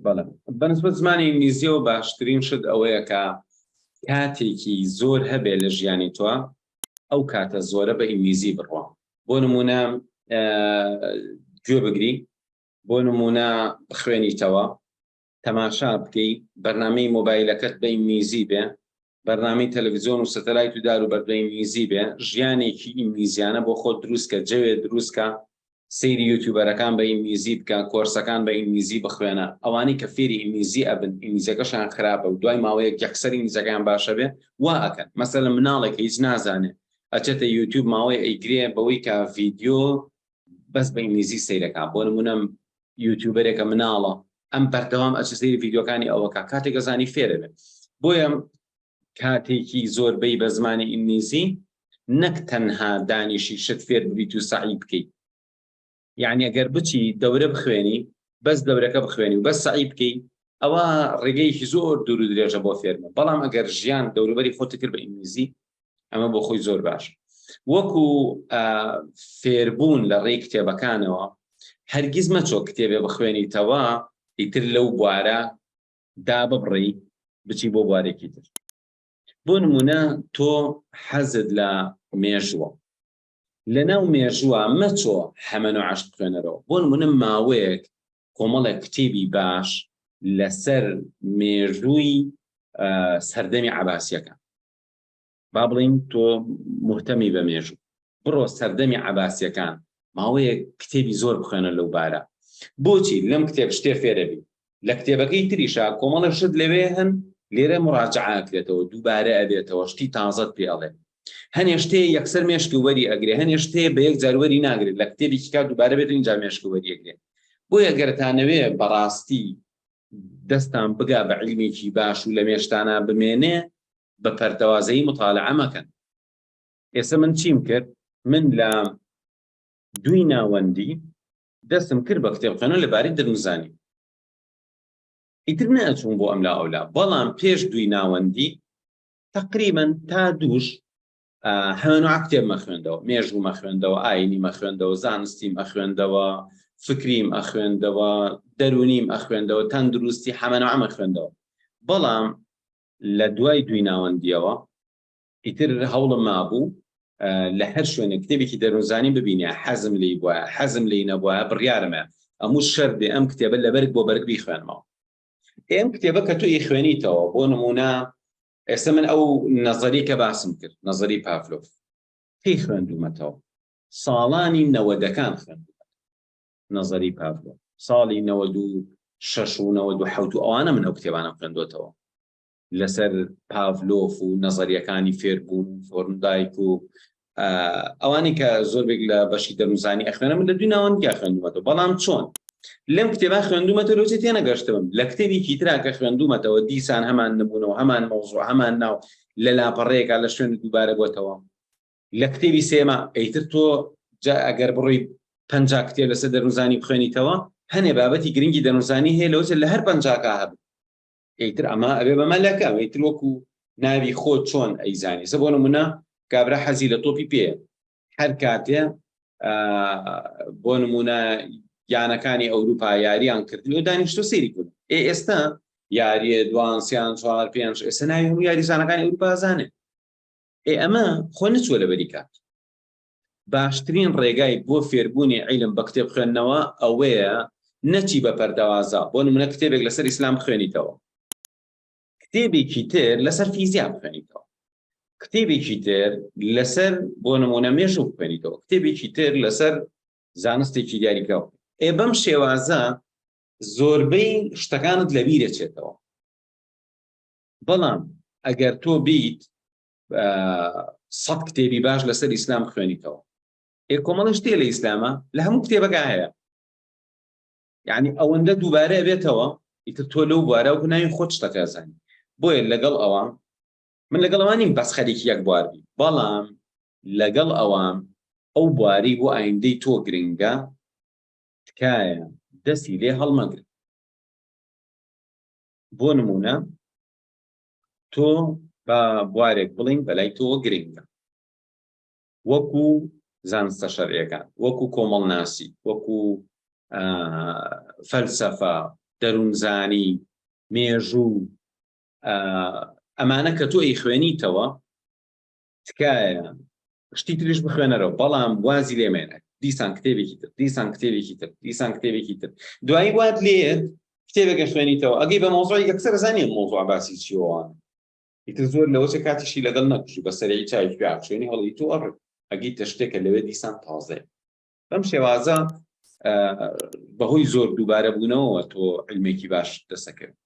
بەڵێ بەنسبەت زمانی ئینگلیزیەوە باشترین شت ئەوەیە کە کاتێکی زۆر هەبێ لە ژیانی تۆ ئەو کاتە زۆرە بە ئینگلیزی بڕوا بۆ نمونە گوێ بگری بۆ نمونە بخوێنیتەوە تەماشا بکەی بەرنامەی مۆبایلەکەت بە ئینگلیزی بێ بەرنامەی تەلەڤیزیۆن و سەتەلایت و دار و بەرد بە ئینگلیزی بێ، ژیانێکی ئینگلیزیانە بۆ خۆت دروست کە، جەوێ دروست کە، سەیری یوتیوبەرەکان بە ئینگلیزی بکە، کۆرسەکان بە ئینگلیزی بخوێنە، ئەوانەی کە فێری ئینگلیزی ئەبن ئینگلیزیەکەشیان خراپە و دوای ماوەیەک یەکسەر ئینگلیزەکەیان باشە بێ وا ئەکەن، مەسەلەن مناڵێک هیچ نازانێ ئەچێتە یوتیوب ماوەی ئەیگرێ بەوەی کە ڤیدیۆ بەس بە ئینگلیزی سەیرەکا، بۆ نمونە یوتیوبەرێکە مناڵە ئەم بەردەوام ئەچ سەیری ڤیدیۆکانی ئەوەکە کاتێک ئەزانی فێرە بێ بۆیە کاتێکی زۆر بەی بە زمانی ئینگلیزی نەک تەنها دانیشی شت فێر ببیت و سەعی بکەیت یعنی ئەگەر بچی دەورە بخوێنی بەس دەورەکە بخوێنی و بەس سەعی بکەی ئەوە ڕێگەیەکی زۆر دوور و درێژە بۆ فێرمە بەڵام ئەگەر ژیان دەوروبەری خۆت کرد بە ئینگلیزی ئەمە بۆ خۆی زۆر باش وەکو فێربوون لە ڕێی کتێبەکانەوە هەرگیز مەچۆ کتێبێ بخوێنیتەوە ئیتر لەو بوارە داببڕی بچی بۆ بوارێکی تر بۆ نمونە تۆ حەزت لە مێژووە لە ناو مێژووە مەچۆ هەمەن و عشق بخوێنەرەوە بۆ نمونە ماوەیەک کۆمەڵێک کتێبی باش لەسەر مێژووی سەردەمی عباسیەکان با بڵین تۆ مهتەمی بە مێژوو بڕۆ سەردەمی عەباسیەکان ماوەیەک کتێبی زۆر بخوێنە لەو بارە بۆچی لەم کتێب شتێ فێرەبی لە کتێبەکەی تریشا کۆمەڵە شت لەوێ هەن لێرە مراجعە ئەکرێتەوە دووبارە ئەبێتەوە شتی تازەت پێ ئەڵێ هەنێ شتێ یەکسەر مێشک وەری ئەگرێ هەنێ شتێ بە یەک جار وەری ناگرێت لە کتێبێکی کا دووبارە بێت اینجا مێشک وەری ئەگرێ بۆیە گەرتانەوێ بەڕاستی دەستان بگا بە عیلمێکی باش و لە مێشتانە بمێنێ بە پەرتەوازەیی متالعە مەکەن ئێستا من چیم کرد من لە دوی ناوەندی دەستم کرد بە کتێب خوێنەوە لەبارەی دەروونزانی ئیتر نەئەچووم بۆ ئەملا ئەولا بەڵام پێش دوی ناوەندی تقریبا تا دووش هەمەنوع کتێب مەخوێندەوە مێژوو مەخوێندەوە ئاینی مەخوێندەوە زانستیم ئەخوێندەوە فکریم ئەخوێندەوە دەرونیم ئەخوێندەوە تەندروستی حەمەنوع مەخوێندەوە بەڵام لە دوای دوی ناوەندیەوە ئیتر هەوڵم مابوو لە هەر شوێنێک کتێبێکی دەروونزانی ببینە حەزم لی بووە حەزم لی نەبووە بڕیارمە ئەموو شەر بێ ئەم کتێبە لە بەرگ بۆ بەرگ بیخوێنمەوە ئەم کتێبە کە تۆ ئیخوێنیتەوە بۆ نمونە ئێستا من ئەو نەزەری کە باسم کرد نەزەری پاڤلۆف پێی خوێندومەتەوە ساڵانی نەوەدەکان خوێندومەتەوە نەزەری پاڤلۆف ساڵی 96 و 97 و ئەوانە من ئەو کتێبانە خوێندوەتەوە لەسەر پاڤلۆف و نەزەریەکانی فێربوون و ثۆرندایک و ئەوانی کە زۆربێک لە بەشی دەروونزانی ئەخوێنە من لە دوی ناوەندیا خوێندومەتەوە بەڵام چۆن لەم کتێبا خوێندومەتەوە لەوچێ تێنەگەشتم لە کتێبێکی ترا کە خوێندومەتەوە دیسان هەمان نمونەوە هەمان مەوزوع هەمان ناو لە لاپەڕەیەکا لە شوێن دووبارە بۆتەوە لە کتێبی سێما ئەیتر تۆ جا ئەگەر بڕۆی 50 کتێب لەسەر دەروونزانی بخوێنیتەوە هەنێ بابەتی گرنگی دەروونزانی هەیە لەوچێ لە هەر پەنجاکە هەبن ئیتر ئەمە ئەبێ بە مەلەکە ئیتر وەکو ناوی خۆت چۆن ئەیزانی سە بۆ نمونە کابرا حەزی لە تۆپی پێ هەر کاتێ بۆ نمونە یانەکانی ئەوروپا یاریان کردن و دانیشتۆ سەیری کرد ئێ ئێستا یاریە دوان سیان چوار پێنج ئێستا ناوی هەموو یاریزانەکانی ئەوروپا زانێ ئێ ئەمە خۆ نەچووە لەبەری کات باشترین ڕێگای بۆ فێربوونی عیلم بە کتێب خوێندنەوە ئەوەیە نەچی بە پەردەوازە بۆ نمونە کتێبێک لەسەر ئیسلام بخوێنیتەوە کتێبێکی تر لەسەر فیزیا بخوێنیتەوە کتێبێکی تر لەسەر بۆ نمونە مێژوو بخوێنیتەوە کتێبێکی تر لەسەر زانستێکی دیاریکراو ئێ بەم شێوازە زۆربەی شتەکانت لەبیرەچێتەوە بەڵام ئەگەر تۆ بیت سەد کتێبی باش لەسەر ئیسلام بخوێنیتەوە ئێ کۆمەڵە شتێ لە ئیسلامە لە هەموو کتێبەکە هەیە یعنی ئەوەندە دووبارە بێتەوە ئیتر تۆ لەو بوارە و ناوی خۆت شتەکە زانی بۆیە لەگەڵ ئەوە من لەگەڵ ئەوان نیم بەس خەریکی یەک بوار بی بەڵام لەگەڵ ئەوان ئەو بواری بۆ ئایندەی تۆ گرنگە تکایە دەستی لێ هەڵمەگرن بۆ نمونە تۆ با بوارێک بڵین بەلای تۆوە گرنگە وەکو زانستە شەرعیەکان وەکو کۆمەڵناسی وەکو فەلسەفە. دەروونزانی، مێژوو، ئەمانە کە تۆ ئەیخوێنیتەوە تکایە شتی تریش بخوێنەرەوە بەڵام وازی لێمێنە دیسان کتێبێکی تر دیسان کتێبێکی تر دیسان کتێبێکی تر دوایی وات لێت کتێبێکە خوێنیتەوە ئەگەی بە مۆزۆی یەکسەر زانی مۆزوع باسی چیەوە ئیتر زۆر لەوەچە کاتیشی لەگەڵ نەکوژی بە سەرعی چاوی پێ ئاخشێنی هەڵی تۆ ئەڕ ئەگەیتە شتێکە لەوێ دیسان تازەیە بەم شێوازە بەهۆی زۆر دووبارە بوونەوە تۆ علمێکی باش دەسەکەوێت.